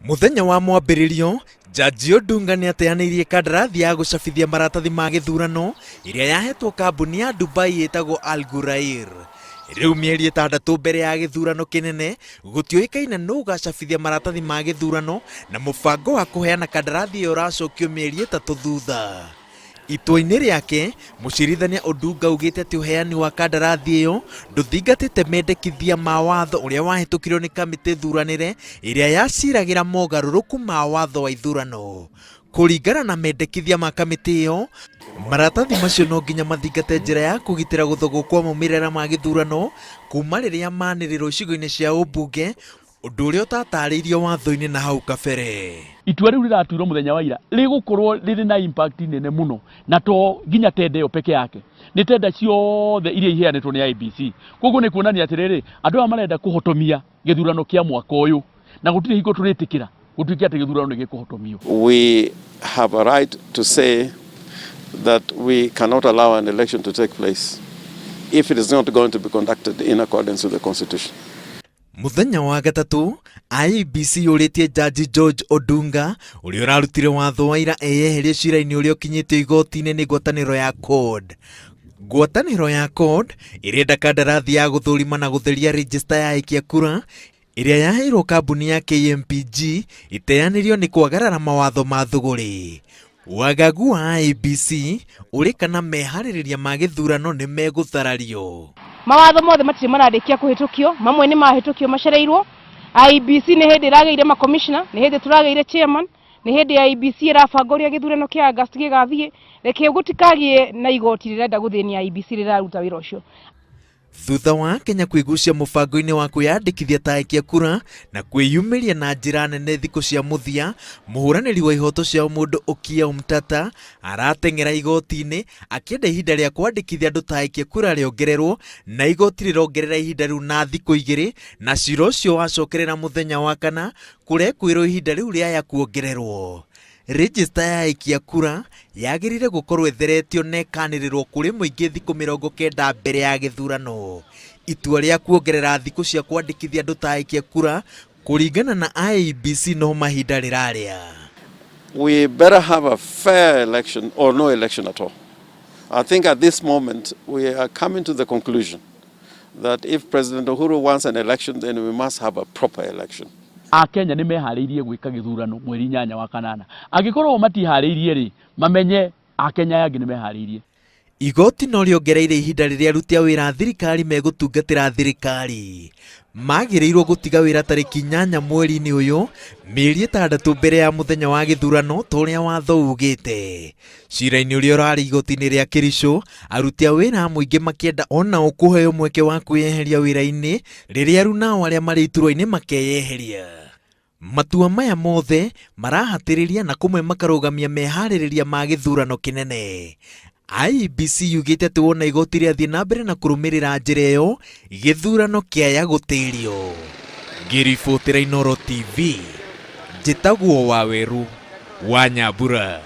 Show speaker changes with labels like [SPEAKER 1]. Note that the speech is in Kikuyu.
[SPEAKER 1] Mũthenya wa mwambĩrĩrio, Jaji Odunga nĩ ateanĩirie kandarathi ya gũcabithia maratathi ma gĩthurano ĩrĩa yahetwo kambuni ya Dubai ĩtagwo Al Ghurair. Rĩu mĩeri ĩtandatũ mbere ya gĩthurano kĩnene, gũtiũĩkaine nũ ũgacabithia maratathi ma gĩthurano na mũbango wa kũheana kandarathi ĩyo ũracokio mĩeri ĩtatũ thutha. Itua-inĩ rĩake, mũcirithania Odunga augĩte atĩ ũheani wa kandarathi ĩyo ndũthingatĩte mendekithia ma watho ũrĩa wahĩtũkirio nĩ kamĩtĩ thuranĩre ĩrĩa yaciragĩra mogarũrũku ma watho wa ithurano. Kũringana na mendekithia ma kamĩtĩ ĩyo, maratathi macio no nginya mathingate njĩra ya kũgitĩra gũthogwo kwa maumĩrĩra ma gĩthurano kuma rĩrĩa manĩrĩrwo icigo-inĩ cia ũmbunge, ũndũ ũrĩa ũtatarĩirio watho-inĩ na hau kabere.
[SPEAKER 2] Itua rĩu rĩratuirwo mũthenya wa ira rĩgũkorwo rĩrĩ na impact nene mũno, na to nginya tenda ĩyo peke yake, nĩ tenda ciothe iria iheanĩtwo nĩ IEBC. Koguo nĩ kuonania atĩrĩrĩ, andũ aya marenda kũhotomia gĩthurano kĩa mwaka ũyũ, na gũtirĩ hingo tũrĩtĩkĩra gũtuĩke atĩ gĩthurano nĩ gĩkũhotomio.
[SPEAKER 3] We have a right to say that we cannot allow an election to take place if it is not going to be conducted in accordance with the Constitution.
[SPEAKER 1] Mũthenya wa gatatũ, IEBC yũrĩtie Jaji George Odunga ũrĩa ũrarutire watho wa ira eyeherie cira-inĩ ũrĩa ũkinyĩtio igoti-inĩ nĩ ngwatanĩro ya CORD. Ngwatanĩro ya CORD ĩrenda kandarathi ya gũthũrima na gũtheria rejista ya aikia kura ĩrĩa yaheirwo kambuni ya KMPG ĩteanĩrio nĩ kwagarara mawatho ma thũgũrĩ. Wagagu wa IEBC ũrĩ kana meharĩrĩria ma gĩthurano nĩ megũtharario.
[SPEAKER 4] Mawatho mothe matirĩ mararĩkia kũhĩtũkio, mamwe nĩ mahĩtũkio macereirwo. IEBC nĩ hĩndĩ ĩragĩire makomishona, nĩ hĩndĩ tũragĩire chairman, nĩ hĩndĩ IEBC ĩrabanga ũrĩa gĩthurano kĩa August gĩgathiĩ. Reke gũtikagĩe na igoti rĩrenda gũthĩnia IEBC rĩraruta wĩra ũcio.
[SPEAKER 1] Thutha wa Kenya kwĩgucia mũbango-inĩ wa kwĩyandĩkithia ta aikia kura na kwĩyumĩria na njĩra nene thikũ cia mũthia, mũhũranĩri wa ihoto cia ũmũndũ Okiya Omtatah arateng'era igoti-inĩ akĩenda ihinda rĩa kwandĩkithia andũ ta aikia kura rĩongererwo, na igoti rĩrongerera ihinda rĩu na thikũ igĩrĩ, na cira ũcio wacokerera mũthenya wa kana kũrekwĩrwo ihinda rĩu rĩaya kuongererwo. Rejista ya aikia kura yagĩrĩire gũkorwo ĩtheretio na ĩkanĩrĩrwo kũrĩ mũingĩ thikũ 90 mbere ya gĩthurano. Itua rĩa kuongerera thikũ cia kwandĩkithia andũ ta aikia kura kũringana na IEBC no mahinda rĩrarĩa.
[SPEAKER 3] We better have a fair election or no election at all. I think at this moment we are coming to the conclusion that if President Uhuru wants an election, then we must have a proper election.
[SPEAKER 2] Akenya nĩ meharĩirie gwĩka gĩthurano mweri 8 wa kanana. Angĩkorwo matiharĩirie rĩ, mamenye Akenya aya angĩ nĩ meharĩirie.
[SPEAKER 1] Igoti no rĩongereire ihinda rĩrĩa aruti a wĩra a thirikari megũtungatĩra thirikari. Magĩrĩirwo gũtiga wĩra tarĩki 8 mweri-inĩ ũyũ, mĩeri 6 mbere ya mũthenya wa gĩthurano ta ũrĩa watho ugĩte. Cira-inĩ ũrĩa ũrarĩ igoti-inĩ rĩa Kericho, aruti a wĩra a mũingĩ makĩenda onao kũheo mweke wa kwĩyeheria wĩra-inĩ rĩrĩa arunao arĩa marĩ iturwa-inĩ makeyeheria. Matua maya mothe marahatĩrĩria na kũmwe makarũgamia meharĩrĩria ma gĩthurano kĩnene. IEBC yugĩte atĩ wona igoti rĩathiĩ na mbere na kũrũmĩrĩra njĩra ĩyo, gĩthurano kĩaya gũtĩrio. Ngĩribotera Inooro TV, njĩtagwo Waweru wa Nyambura.